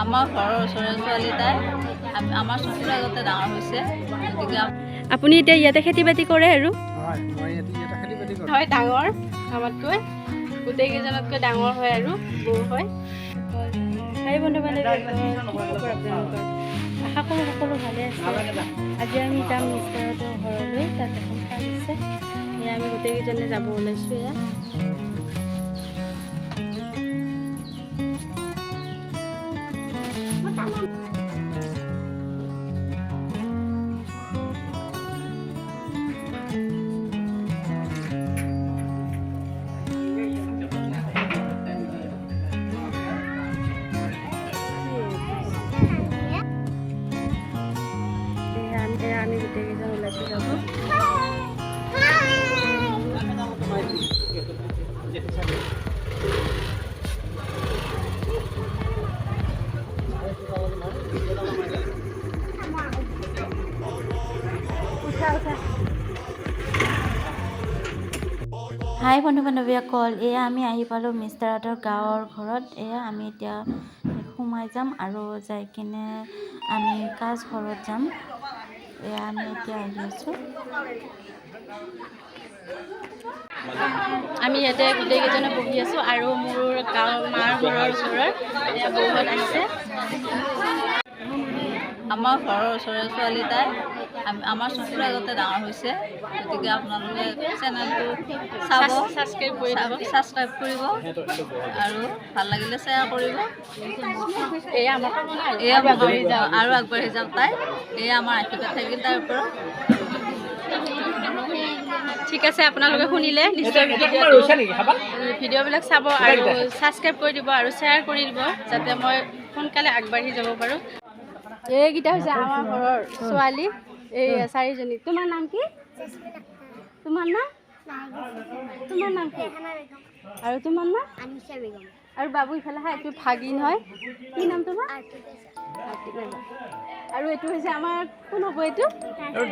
আমাৰ ঘৰৰ ওচৰৰে ছোৱালী তাই আমাৰ চকুৰ আগতে ডাঙৰ হৈছে। গতিকে আপুনি এতিয়া ইয়াতে খেতি বাতি কৰে আৰু? হয়, মই ইয়াতে খেতি বাতি কৰোঁ। হয়, ডাঙৰ আমাতকৈ, গোটেইকেইজনতকৈ ডাঙৰ হয় আৰু বৌ হয়। হাই বন্ধু বান্ধৱীসকল, কি খবৰ আপোনালোকৰ? আশা কৰোঁ সকলো ভালে আছে। আজি আমি যাম মিষ্টাৰহঁতৰ ঘৰলৈ, তাত এখন কাম আছে। এয়া আমি গোটেইকেইজনে যাব ওলাইছোঁ। এয়া এয়া আমি গোটেইকেইজন ওলাইছোঁ যাব। হাই বন্ধু বান্ধৱীসকল, এয়া আমি আহি পালোঁ মিষ্টাৰহঁতৰ গাঁৱৰ ঘৰত। এয়া আমি এতিয়া সোমাই যাম আৰু যাই কিনে আমি কাজ ঘৰত যাম। এয়া আমি এতিয়া আহি আছোঁ। আমি ইয়াতে গোটেইকেইজনে বহি আছোঁ আৰু মোৰ গাঁৱৰ মাৰ ঘৰৰ ওচৰৰ এয়া বৌহঁত আহিছে। আমাৰ ঘৰৰ ওচৰৰে ছোৱালী তাই আমাৰ চকুৰ আগতে ডাঙৰ হৈছে। গতিকে আপোনালোকে চেনেলটো চাব, ছাবস্ক্ৰাইব কৰি দিব, ছাবস্ক্ৰাইব কৰিব আৰু ভাল লাগিলে শ্বেয়াৰ কৰিব। এয়া আমাৰ কামনা আৰু। এয়া আগবাঢ়ি যাওঁ আৰু আগবাঢ়ি যাওক তাই, এয়া আমাৰ আশীৰ্বাদ থাকিল তাইৰ ওপৰত। ঠিক আছে, আপোনালোকে শুনিলে নিশ্চয় ভিডিঅ'বিলাক চাব আৰু ছাবস্ক্ৰাইব কৰি দিব আৰু শ্বেয়াৰ কৰি দিব, যাতে মই সোনকালে আগবাঢ়ি যাব পাৰোঁ। এইকেইটা হৈছে আমাৰ ঘৰৰ ছোৱালী, এই চাৰিজনী। তোমাৰ নাম কি? তোমাৰ নাম? তোমাৰ নাম কি? আৰু তোমাৰ নাম? আৰু বাবু ইফালে হা, এইটো ভাগিন হয়। কি নাম তোমাৰ? আৰু এইটো হৈছে আমাৰ কোন হ'ব এইটো?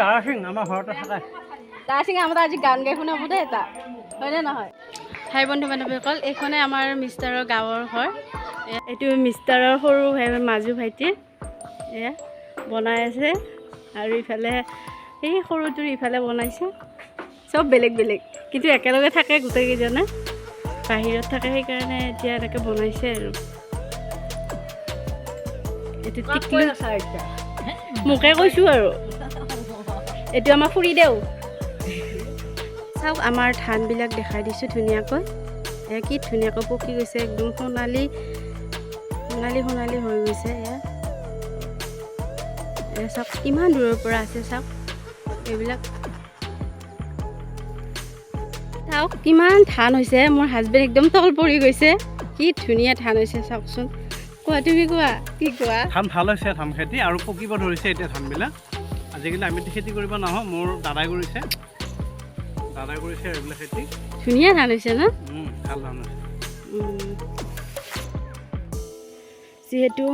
দাৰা সিং, আমাৰ ঘৰতে থাকে। দাৰা সিং আমাৰ আজি গান গাই শুনাব দেই এটা, হয়নে নহয়? হাই বন্ধু বান্ধৱীসকল, এইখনে আমাৰ মিষ্টাৰৰ গাঁৱৰ ঘৰ। এইটো মিষ্টাৰৰ সৰু ভাই, মাজু ভাইটিৰ এয়া বনাই আছে। আৰু ইফালে এই সৰুটোৰ ইফালে বনাইছে। চব বেলেগ বেলেগ, কিন্তু একেলগে থাকে গোটেইকেইজনে। বাহিৰত থাকে, সেইকাৰণে এতিয়া এনেকৈ বনাইছে। আৰু এইটো টিকলু, মোকে কৈছোঁ। আৰু এইটো আমাৰ খুৰীদেউ। চাওক, আমাৰ ধানবিলাক দেখাই দিছোঁ ধুনীয়াকৈ। এয়া কি ধুনীয়াকৈ পকি গৈছে, একদম সোণালী সোণালী সোণালী হৈ গৈছে। এয়া এয়া চাওক, কিমান দূৰৰ পৰা আছে চাওক এইবিলাক। চাওক কিমান ধান হৈছে। মোৰ হাজবেণ্ড একদম তল পৰি গৈছে। কি ধুনীয়া ধান হৈছে চাওকচোন। কোৱা, তুমি কোৱা, কি কোৱা? ধান ভাল হৈছে, ধান খেতি আৰু পকিব ধৰিছে এতিয়া ধানবিলাক। আজিকালি আমিতো খেতি কৰিব নাহোঁ, মোৰ দাদাই কৰিছে, দাদাই কৰিছে এইবিলাক খেতি। ধুনীয়া ধান হৈছে ন? ভাল ধান হৈছে। যিহেতু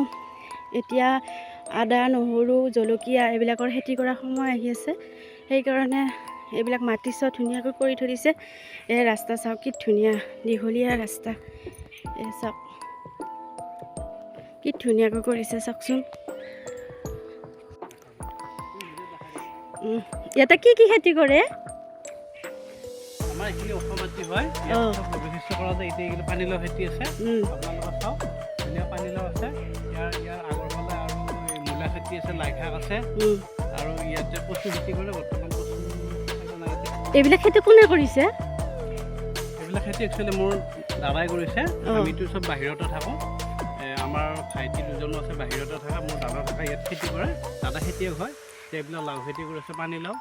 এতিয়া আদা, নহৰু, জলকীয়া এইবিলাকৰ খেতি কৰাৰ সময় আহি আছে, সেইকাৰণে এইবিলাক মাটি চোৱা ধুনীয়াকৈ কৰি থৈ দিছে। এই ৰাস্তা চাওক, কি ধুনীয়া দীঘলীয়া ৰাস্তা। এই চাওক কি ধুনীয়াকৈ কৰিছে চাওকচোন। ইয়াতে কি কি খেতি কৰে? আমাৰ এইখিনি ওখ মাটি হয়, ইয়াত চব ৰবি শস্য কৰা যায়। এতিয়া এইখিনি পানীলাও খেতি আছে, আপোনালোকে চাওক, ধুনীয়া পানীলাও আছে। ইয়াৰ আগৰ ফালে আৰু এই মূলা খেতি আছে, লাই শাক আছে। আৰু ইয়াত যে কচু খেতি কৰে, বৰ্তমান কচু এইবিলাক খেতি কোনে কৰিছে? এইবিলাক খেতি একচুৱেলি মোৰ দাদাই কৰিছে। আমিতো চব বাহিৰতে থাকোঁ। আমাৰ ভাইটি দুজনো আছে বাহিৰতে থাকে, মোৰ দাদা থাকে ইয়াত খেতি কৰে। দাদা খেতিয়ক হয়। এইবিলাক লাও খেতি কৰিছে, পানীলাও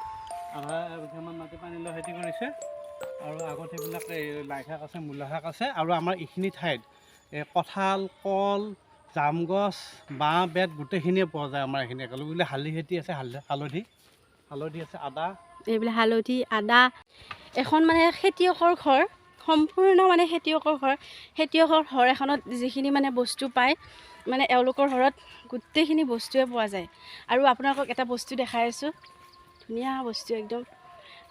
আধা বিঘামান মাটি পানীলাও খেতি কৰিছে। আৰু আগত সেইবিলাক এই লাই শাক আছে, মূলা শাক আছে। আৰু আমাৰ এইখিনি ঠাইত এই কঁঠাল, কল, জাম গছ, বাঁহ, বেত গোটেইখিনিয়ে পোৱা যায় আমাৰ এইখিনি একেলগে। বোলে হালধি খেতি আছে, হালধি, হালধি আছে, আদা, এইবিলাক হালধি, আদা। এখন মানে খেতিয়কৰ ঘৰ, সম্পূৰ্ণ মানে খেতিয়কৰ ঘৰ। খেতিয়কৰ ঘৰ এখনত যিখিনি মানে বস্তু পায়, মানে এওঁলোকৰ ঘৰত গোটেইখিনি বস্তুৱে পোৱা যায়। আৰু আপোনালোকক এটা বস্তু দেখাই আছোঁ, ধুনীয়া বস্তু একদম।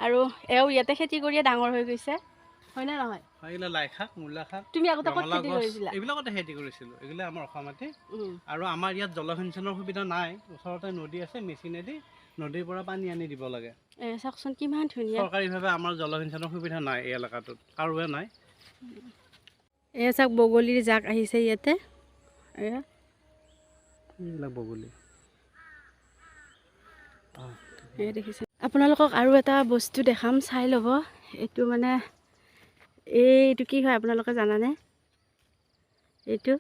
আৰু এওঁ ইয়াতে খেতি কৰিয়ে ডাঙৰ হৈ গৈছে, হয়নে নহয়? এইগিলা লাই শাক, মূলা শাক, তুমি আগতে ক'ত ৰঙালাও খেতি গছ, কৰিছিলা? এইবিলাকতে খেতি কৰিছিলোঁ। এইগিলা আমাৰ অসম মাটি। আৰু আমাৰ ইয়াত জলসিঞ্চনৰ সুবিধা নাই, ওচৰতে নদী আছে, মেচিনেদি নদীৰ পৰা পানী আনি দিব লাগে। এই চাওকচোন কিমান ধুনীয়া। চৰকাৰীভাৱে আমাৰ জলসিঞ্চনৰ সুবিধা নাই এই এলেকাটোত, কাৰোৱে নাই। এয়া চাওক বগলীৰ জাক আহিছে ইয়াতে। এয়া এইবিলাক বগলী। এয়া দেখিছে। আপোনালোকক আৰু এটা বস্তু দেখাম, চাই ল'ব। এইটো মানে এইটো কি হয় আপোনালোকে জানানে? এইটো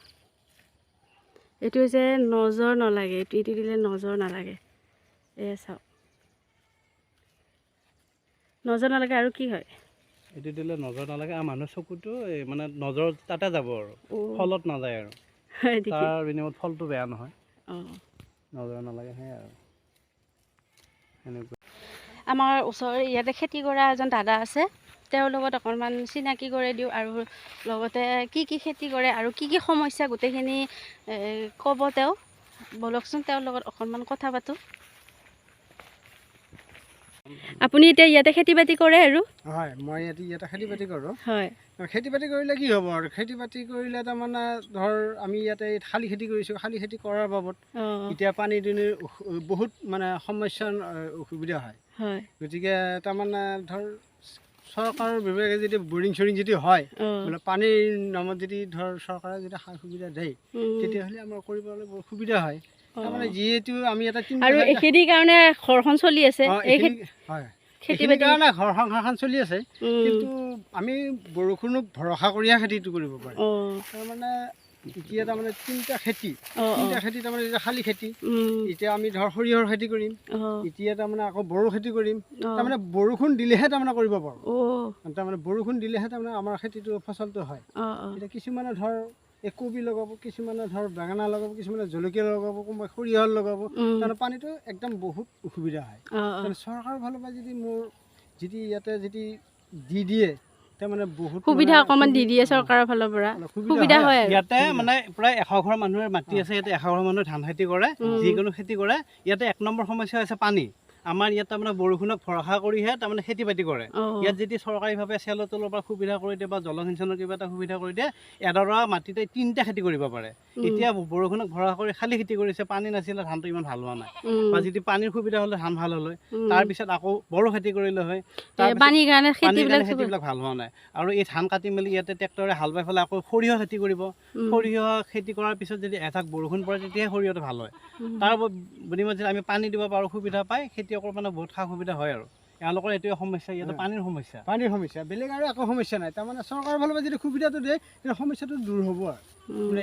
এইটো হৈছে নজৰ নালাগে, এইটো এইটো দিলে নজৰ নালাগে। এয়া চাওক, নজৰ নালাগে। আৰু কি হয়? এইটো দিলে নজৰ নালাগে আৰু মানুহৰ চকুটো এই মানে নজৰ তাতে যাব আৰু, ফলত নাযায় আৰু। হয় নেকি? তাৰ বিনিময়ত ফলটো বেয়া নহয়। নজৰ নালাগে, সেয়াই আৰু সেনেকুৱা। আমাৰ ওচৰৰ ইয়াতে খেতি কৰা এজন দাদা আছে, তেওঁৰ লগত অকণমান চিনাকি কৰি দিওঁ আৰু লগতে কি কি খেতি কৰে আৰু কি কি সমস্যা গোটেইখিনি ক'ব তেওঁ। ব'লকচোন তেওঁৰ লগত অকণমান কথা পাতোঁ। আপুনি এতিয়া ইয়াতে খেতি বাতি কৰে আৰু? হয়, মই ইয়াতে খেতি বাতি কৰোঁ। হয়। খেতি বাতি কৰিলে কি হ'ব আৰু, খেতি বাতি কৰিলে তাৰমানে ধৰ আমি ইয়াতে শালি খেতি কৰিছোঁ। শালি খেতি কৰাৰ বাবদ এতিয়া পানী দুনিৰ বহুত মানে সমস্যাৰ অসুবিধা হয়। হয়। গতিকে তাৰমানে ধৰ চৰকাৰৰ বিভাগে যদি বৰিং চৰিং যদি হয়, বোলে পানীৰ নামত যদি ধৰ চৰকাৰে যদি সা সুবিধা দিয়ে, তেতিয়াহ'লে আমাৰ কৰিবলৈ বহুত সুবিধা হয়। তাৰমানে যিহেতু আমি এটা আৰু এইখিনিৰ কাৰণে ঘৰখন চলি আছে। হয়, খেতি কাৰণে ঘৰ সংসাৰখন চলি আছে। কিন্তু আমি বৰষুণক ভৰসা কৰিহে খেতিটো কৰিব পাৰোঁ। তাৰমানে এতিয়া তাৰমানে তিনিটা খেতি, তিনিটা খেতি তাৰমানে এতিয়া শালি খেতি, এতিয়া আমি ধৰ সৰিয়হৰ খেতি কৰিম, এতিয়া তাৰমানে আকৌ বড়ো খেতি কৰিম। তাৰমানে বৰষুণ দিলেহে তাৰমানে কৰিব পাৰোঁ, তাৰমানে বৰষুণ দিলেহে তাৰমানে আমাৰ খেতিটো ফচলটো হয়। এতিয়া কিছুমানে ধৰ এই কবি লগাব, কিছুমানে ধৰ বেঙেনা লগাব, কিছুমানে জলকীয়া লগাব, কোনোবাই সৰিয়হ লগাব। তাৰমানে পানীটো একদম বহুত অসুবিধা হয়। তাৰমানে চৰকাৰৰ ফালৰ পৰা যদি মোৰ যদি ইয়াতে যদি দি দিয়ে, তাৰমানে বহুত সুবিধা অকণমান দি দিয়ে চৰকাৰৰ ফালৰ পৰা, সুবিধা হয়। ইয়াতে মানে প্ৰায় 100 ঘৰ মানুহৰ মাটি আছে, ইয়াতে 100 ঘৰ মানুহে ধান খেতি কৰে, যিকোনো খেতি কৰে। ইয়াতে 1 নম্বৰ সমস্যা হৈছে পানী। আমাৰ ইয়াত তাৰমানে বৰষুণক ভৰসা কৰিহে তাৰমানে খেতি বাতি কৰে। ইয়াত যদি চৰকাৰীভাৱে চেলৰ তলৰ পৰা সুবিধা কৰি দিয়ে বা জলসিঞ্চনৰ কিবা এটা সুবিধা কৰি দিয়ে, এডৰা মাটিতে 3টা খেতি কৰিব পাৰে। এতিয়া বৰষুণক ভৰসা কৰি খালি খেতি কৰিছে, পানী নাছিলে ধানটো ইমান ভাল হোৱা নাই। বা যদি পানীৰ সুবিধা হ'লে ধান ভাল হ'ল হয়। তাৰপিছত আকৌ বড়ো খেতি কৰিলে হয়, পানীৰ কাৰণে খেতিবিলাক ভাল হোৱা নাই। আৰু এই ধান কাটি মেলি ইয়াতে ট্ৰেক্টৰে হাল বাই পেলাই আকৌ সৰিয়হ খেতি কৰিব। সৰিয়হ খেতি কৰাৰ পিছত যদি এজাক বৰষুণ পৰে তেতিয়াহে সৰিয়হটো ভাল হয়। তাৰ বিনিময়ত যদি আমি পানী দিব পাৰোঁ, সুবিধা পায় খেতিয়কৰ মানে বহুত সা সুবিধা হয়। আৰু এওঁলোকৰ এইটোৱে সমস্যা, ইয়াতে পানীৰ সমস্যা, পানীৰ সমস্যা, বেলেগ আৰু একো সমস্যা নাই। তাৰমানে চৰকাৰৰ ফালৰ পৰা যদি সুবিধাটো দিয়ে তেতিয়া সমস্যাটো দূৰ হ'ব আৰু।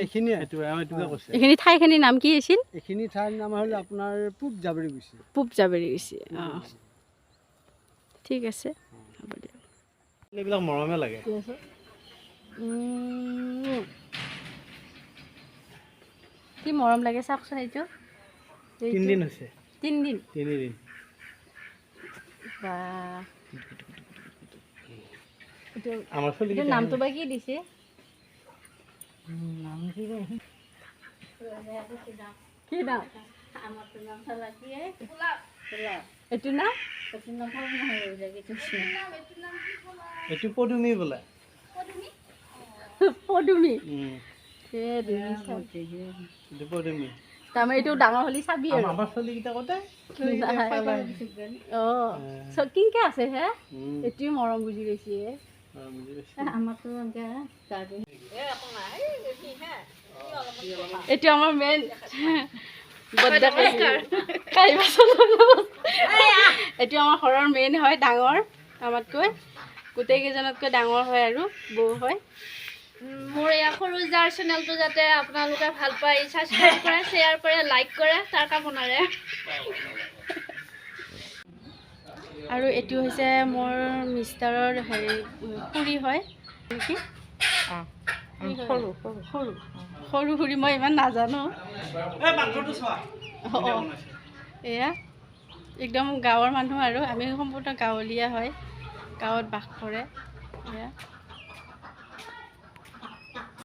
এইখিনিয়ে এইটোৱে কৈছে। এইখিনি ঠাইখিনিৰ নাম কি আছিল? এইখিনি ঠাইৰ নাম হ'ল আপোনাৰ পূব জাবৰি গুচি। পূব জাবৰি গুচি, অঁ ঠিক আছে, হ'ব দিয়ক। এইবিলাক মৰমে লাগে। কি মৰম লাগে চাওকচোন। এইটো 3 দিন হৈছে। 3 দিন? 3 দিন। নামটো বা কি দিছে? কি নাম? এইটো নাম? এইটো পদুমি বোলে। পদুমি? পদুমি। তাৰমানে এইটো ডাঙৰ হ'লে চাবি আৰু। আমাৰ ছোৱালীকেইটা কতে অঁ কিনকে আছে হে, এইটোৱে মৰম বুজি পাইছে। এইটো আমাৰ মেইন এইটো আমাৰ ঘৰৰ মেইন হয়, ডাঙৰ আমাতকৈ, গোটেইকেইজনতকৈ ডাঙৰ হয় আৰু বৌ হয়। মোৰ এয়া সৰু জাৰ চেনেলটো যাতে আপোনালোকে ভাল পায়, ছাবস্ক্ৰাইব কৰে, শ্বেয়াৰ কৰে, লাইক কৰে, তাৰ কামনাৰে। আৰু এইটো হৈছে মোৰ মিষ্টাৰৰ হেৰি খুৰী হয় নেকি? সৰু সৰু সৰু খুৰী, মই ইমান নাজানো। এয়া একদম গাঁৱৰ মানুহ আৰু আমি সম্পূৰ্ণ গাঁৱলীয়া হয়, গাঁৱত বাস কৰে। এয়া